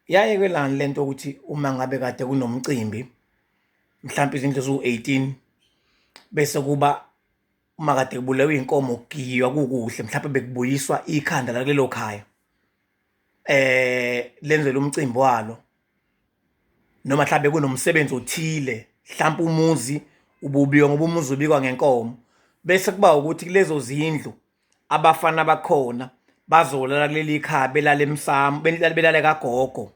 Yayekelani lento ukuthi uma ngabe kade kunomcimbi mhlampe izindlu eziwu-18 bese kuba uma kade kubulewe iy'nkomo kugiywa kukuhle mhlampe bekubuyiswa ikhanda lakulelo khaya lenzelwe umcimbi walo noma mhlambe kunomsebenzi othile mhlampe umuzi ububiwa ngoba umuzi ubikwa ngenkomo bese kuba ukuthi kulezo zindlu abafana bakhona bazolala kuleli khaya belale emsamo belale kagogo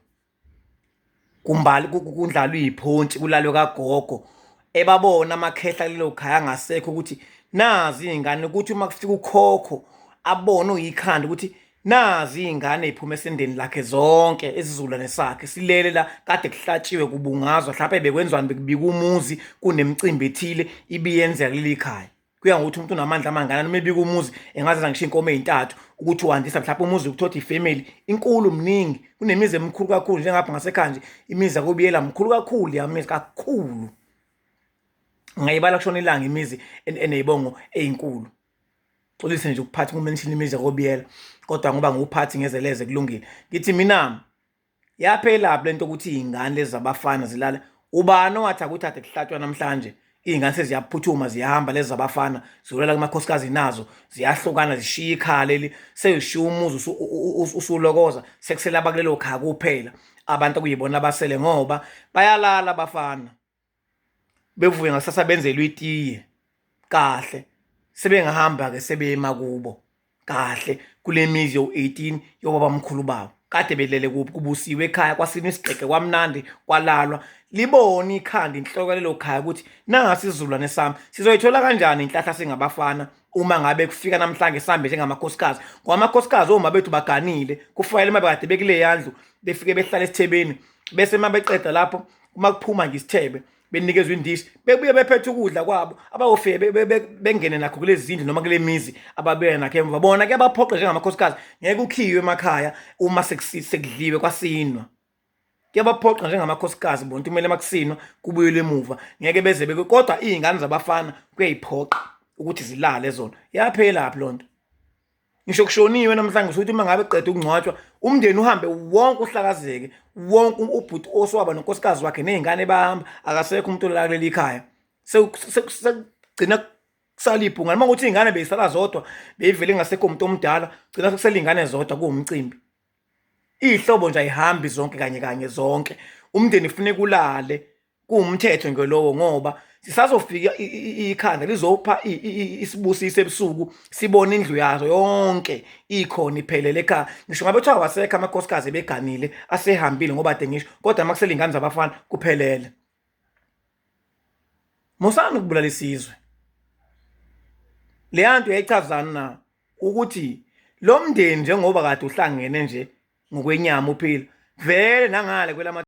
kumbali kundlalwe iy'phontshi kulalwe kagogo ebabona amakhehla kulelo khaya angasekho ukuthi nazi iy'ngane ukuthi uma kufika ukhokho abone uyikhanda ukuthi nazi iy'ngane y'phuma esendeni lakhe zonke esizukulwane sakhe silele la kade kuhlatshiwe kubungazwa mhlawumpe bekwenziwani bekubika umuzi kunemicimbi ethile ibiyenzeka kuleli khaya kuya ngokuthi umuntu unamandla amangakanani uma ebika umuzi engazenza ngisho iy'nkomo ey'ntathu ukuthi wandisa mhlawumpe umuzi ukuthola ifamily inkulu mningi kunemizi emikhulu kakhulu njengapha ngasekhaya nje imizi yakubiyela mkhulu kakhulu yamizi kakhulu ngayibala kushona ilanga imizi eneyibongo ey'nkulu xolise nje ukuphatha ukumenshini imizi yakobiyela kodwa ngoba ngiwuphathi ngezeleze kulungile ngithi mina Yaphelaphi lento ukuthi iy'ngane lezi zabafana zilala ubani owathi akuthi ade kuhlatshwa namhlanje iy'ngane seziyaphuthuma ziyahamba lezi zabafana ziyolala kumakhosikazi nazo ziyahlukana zishiya ikhala leli seyishiya umuzi usulokoza sekuselaba kulelo khaya kuphela abantu okuyibona abasele ngoba bayalala abafana bevuke ngasasa benzelwe itiye kahle sebengahamba-ke sebema kubo kahle kule mizi yowu-18 yobabamkhulu babo kade belele kuphi kubusiwe ekhaya kwasinwa isigqeke kwamnandi kwalalwa libone ikhanda inhloko lelo khaya ukuthi nasi isizukulwane sami sizoyithola kanjani inhlahla singabafana uma ngabe kufika namhlanje sihambe njengamakhosikazi ngoba amakhosikazi oma bethu baganile kufanele uma bekade bekuleya ndlu befike behlale esithebeni bese uma beqeda lapho uma kuphuma nje isithebe benikezwa indishi bebuye bephethe ukudla kwabo abayofike bengene nakho kulezi zindlu noma kule mizi ababuya nakho emva bona kuyabaphoqa njengamakhosikazi ngeke ukhiywe emakhaya uma sekudliwe kwasinwa kuyabaphoqa njengamakhosikazi bona kumele makusinwa kubuyelwe emuva ngeke beze beke kodwa iy'ngane zabafana kuyayiphoqa ukuthi zilale zona yaphelaphi loo nto ngisho kushoniwe namhlanje ukuthi uma ngabe qeda ukungcwatshwa umndeni uhambe wonke uhlakazeke wonke ubhuti oswaba nonkosikazi wakhe nezingane bahamba akasekho umuntu olala kuleli khaya sekugcina kusala ibhungane uma ukuthi izingane beyisala zodwa beyivele ingasekho umuntu omdala gcina sekusela izingane zodwa kuwumcimbi iy'hlobo nje ayihambi zonke kanye kanye zonke umndeni kufuneka ulale kuwumthetho nje lowo ngoba sisazofika ikhanda lizopha isibusiso ebusuku sibone indlu yazo yonke ikhona iphelele ekhaya ngisho ngabe kuthiwa wasekho amakhosikazi ebeganile asehambile ngoba ade ngisho kodwa uma kusele ingane zabafana kuphelele musani ukubulala isizwe leya nto yayichazani na ukuthi lo mndeni njengoba kade uhlangene nje ngokwenyama uphila vele nangale kwelama